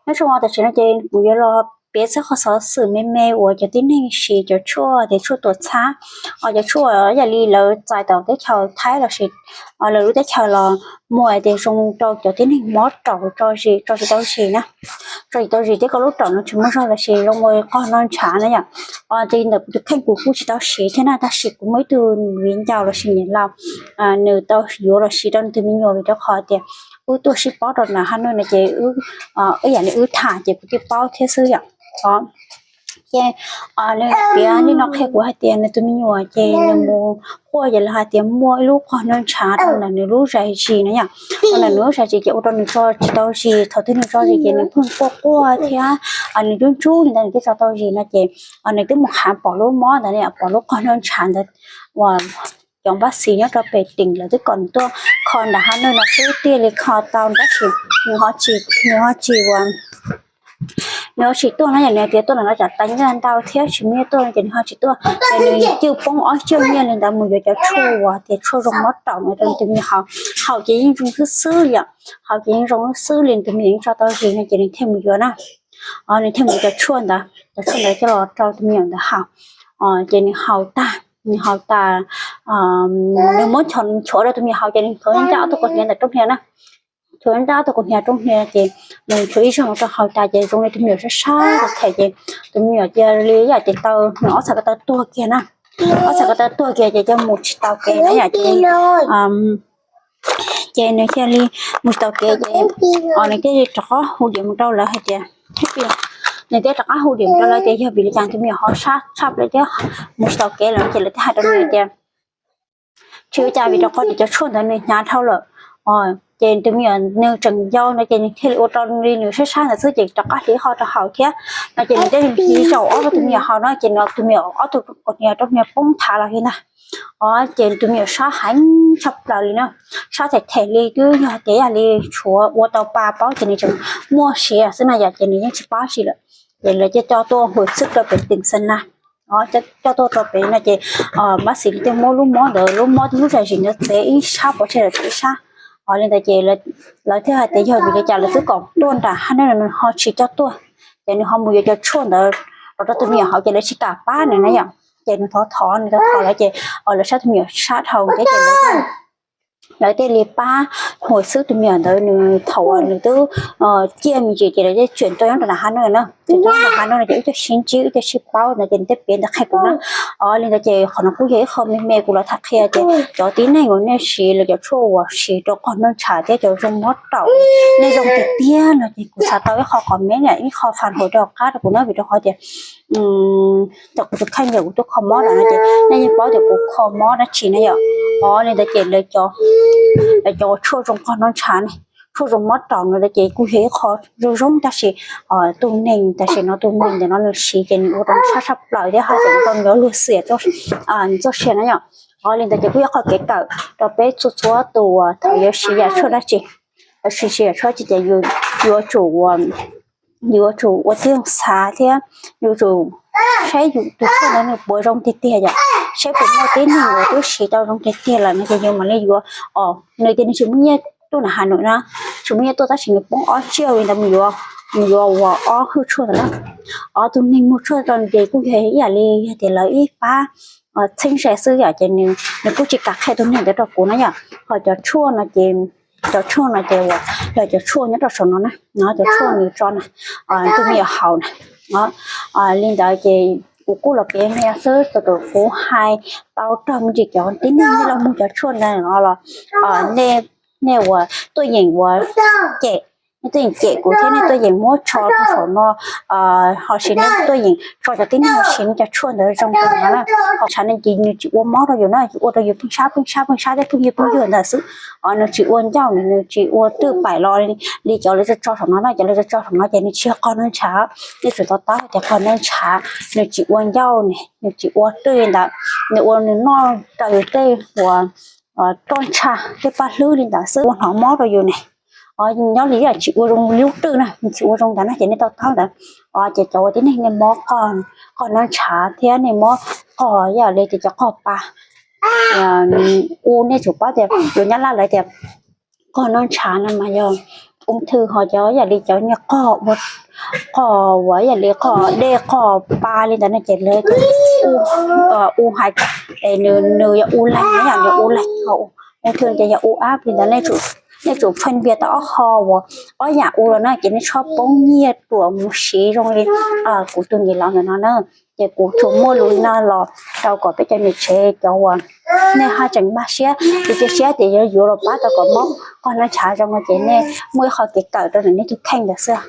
Nyob zoo, tam sim no ces kuv yuav los piav txog qhov xov xwm me me uas cov tib neeg siv cov tshuaj tias tshuaj tuam txhab, cov tshuaj yam li lawv txais tom teb chaws Thaib los sis lawv lub teb chaws los muaj tias zoo rau cov tib neeg mob raum tso zis, tso tsis tau zis na, tso tsis tau zis thiab koj lub raum no tsis muaj zog los sis zoo ua qog noj ntshav na yom. Ces ntawm kuv tus kheej kuv kuj tsis tau siv thiab na, tab sis kuv muaj ib tug viv ncaus los sis niam laus, nws tau yuav los siv rau nws tus me nyuam vim rau qhov tias wb tuaj sib paub rau nram hab nuj no ces wb yam li wb tham ces kuv thiaj paub thiab xwb yom. Ces nws piav li no qhia kuv hais tias nws tus me nyuam ces nws mus quaj ces lawv hais tias muaj ib lub qog noj ntshav rau ntawm nws lub zais zis na yom. Rau ntawm nws lub zais zis ces ua rau nws tso tsis tau zis, thaum twg nws tso zis ces nws pheej quaj quaj thiab nws ntub ntsub li ntawd nws thiaj tso tau zis no ces nws twb mus khav pom lub mob ntawd, pom lub qog noj ntshav ntawd uas cov npab xis nyob rau pem teem lawv twb kom nws tuaj kho nram hab nuj no xwb thiaj li kho tau, tab sis nws ho tsis, nws ho tsis ua nws ho tsis tuaj no yom. Nws tias tuaj no tsam teev nyiaj ntau thiab tsis muaj nyiaj tuaj no ces nws ho tsis tuaj, ces nws cwj poob ob cuaj nyiaj li ntawd mus yuav cov tshuaj uas tias tshuaj zoo mob raum no rau tus me nyuam haus. Haus ces yeej zoo xwb xwb li yom, haus ces yeej zoo xwb xwb li, tus me nyuam yeej tso tau zis no ces nws thiaj mus yuav na. Nws thiaj mus yuav cov tshuaj ntawd, cov tshuaj ntawd coj los rau tus me nyuam ntawd haus. Ces nws haus tag, nws haus tas, nws muab nchuav rau tus me nyuam haus ces nws nchuav ncaj ob tug kaus hniav ntawm rooj hniav na. Nchuav ncaj ob tug kaus hniav rooj hniav ces nws nchuav ib zaug rau haus tas ces zoo li tus me nyuam sab sab them ces tus me nyuam cia li yam ces taw, nws ob txhais ko taw tuag kiag na. Ob txhais ko taw tuag kiag ces cia mus tsis tau kev na yom, ces ces nws cia li mus tsis tau kev ces nws thiaj li rov qab hu diam mus rau lawv hais tias, nws thiaj rov qab hu diam mus rau lawv tias yog vim li cas tus me nyuam ho sab tshaj plaws thiab mus tsis tau kev lawm no ces lawv thiaj hais rau nws tias tsis ua cas vim rau qhov tias cov tshuaj ntawd nws hnyav dhau lawm. Ces tus me nyuam nws tseem yau no ces nws thiaj li ua rau li nws sab sab ntawd xwb ces rov qab hliv qho rau haus thiab no ces nws thiaj li hliv zaum ob tug tus me nyuam haus no ces tus me nyuam ob tug kaus hniav rooj hniav poob thav los li ntag. Ces tus me nyuam sab heev tshaj plaws li na, sab them them li twb yog tias yam li tshuav ua tau pa paub ces nws tseem muaj siav xwb na yom, ces nws yeej tsis pab tsi lawm. Ces lawv thiaj coj tuaj hua xwb rau pem teem Xeeb Las, coj tuaj rau pem no ces npab xis thiaj muab lub mob ntawd, lub mob lub zais zis ntawd txiav ib sab pov tseg lawm ib sab. Li ntawd ces lawv thiaj hais tias yog vim li cas lawv twb kom tuaj nram hab nuj nws ho tsis coj tuaj, ces nws ho mus yuav cov tshuaj ntawd los rau tus me nyuam haus ces lawv tsis kam pab nws na yom. Ces nws thov thov, nws thov thov lawv ces lawv saib tus me nyuam sab dhau thiab ces lawv thiaj li pab hua xwb tus me nyuam ntawd. Nws thaum uas nws twb ciaj me ntsis ces lawv thiaj tseem tuaj nyob rau nram hab nuj na, tseem tuaj nram hab nuj no ces wb thiaj sib ntsib wb thiaj sib paub no ces nws thiaj piav ntawd qhia kuv na. Li ntawd ces qhov no kuj yog ib qho me me kuv los tham qhia ces cov tib neeg uas nej siv lawv cov tshuaj uas siv rau qog noj ntshav thiab cov zoo mob raum, nej zoo tiag tiag no ces kuv xav tau ib qho comment, ib qho fan hauv rau qab rau kuv na vim rau qhov tias cov kuv tus kheej yog kuv tuaj kho mob lawm no ces nej yeej paub tias kuv kho mob dab tsi na yom. Li ntawd ces lawv cov, lawv cov tshuaj zoo qog noj ntshav ne, tshuaj zoo mob raum no ces kuj yog ib qho zoo zoo tab sis tus neeg tam sim no tus neeg ntawm no nws siv ces nws ua rau nws sab tshaj plaws thiab ho tseem rau nws yuav luag xiam txoj sia na yom. Li ntawd ces kuj yog qhov kev kawm rau peb txhua txhua tus uas thaum yuav siv yam tshuaj dab tsi, yuav siv yam tshuaj tsi ces yuav tsum, yuav tsum ua tib zoo xav thiab yuav tsum saib yus tus tshuaj ntawd nws puas zoo tiag tiag yom, saib puas muaj tib neeg uas twb siv tau zoo tiag tiag lawm no ces yus mam li yuav. Nws ces nws tsis muaj nyiaj tuaj nram Hav Nuam na, tsis muaj nyiaj tuaj tab sis nws poob ob tsiaj li ntawd mus yuav, mus yuav ua ob hwj tshuaj ntawd na. Ob tug neeg muag tshuaj rau nws ces kuj yog ib yam li yog tias lawv ib pab txheeb ze xwb yom, ces nws kuj tsis kam qhia tus neeg ntawd rau kuv na yom. Ho cov tshuaj no ces, cov tshuaj no ces uas yog cov tshuaj nyob rau saum no na, no cov tshuaj nws tso na, tus me nyuam haus na. Li ntawd ces kuv kuj los piav me xwb, tus kuv hais tau raug me ntsis cov tib neeg nej los muag cov tshuaj ntawd no los nej, nej uas tuaj yeem uas cem, nej tuaj yeem cem kuv thiab nej tuaj yeem muab tso rau saum no, ho sis nej tuaj yeem tso cov tib neeg uas siv cov tshuaj ntawd zoo rau no na. Ho tshav ne ces nws tsis ua mob rau yus na, ua rau yus pheej sab pheej sab pheej sab thiab pheej yug pheej yug ntawd xwb. Nws tsis ua ncauj, nws tsis ua twj paim los li cov lawv tso tso saum no na, cov lawv tso tso saum no ces nws tsis yog qog noj ntshav. Nej tsum to taub tias qog noj ntshav nws tsis ua ncauj ne, nws tsis ua twj ntawd, nws ua nws noj rau yus tej uas roj ntsha tej paj hlwb li ntawd xwb ua hnov mob rau yus ne. Nyob li yam tsis ua zoo li lub twj na, nws tsis ua zoo ntawd na ces nej to taub ntawd. Ces cov uas tib neeg nej mob qog noj ntshav thiab nej mob qog yam li tias cov qog pa u, nej tsum paub tias yuav nyab laj lawv tias qog noj ntshav no mas yog Ung thư ho cov yam li cov niag qog, qog uas yam li qog dej qog pa li ntawd no ces lawv tias u, u hais, nws yog u leeg, yog nws u leeg ho. Ung thư ces yog u ap li ntawd. Nej tsum pheej npias tau ob qho uas ob yam u los no ces nej txhob poob nyiaj ruam mus siv zoo li kuv tus niam laus ntawm no na. Ces kuv tsuas muaj lus li no los rau kom peb cov niam tsev cov uas nej haj tseem npaj siab, kuv cia siab tias yuav los pab tau kom mob qog no ntshav zoo no ces nej muaj ib qho kev kawm rau ntawm nej tus kheej ntawd xwb.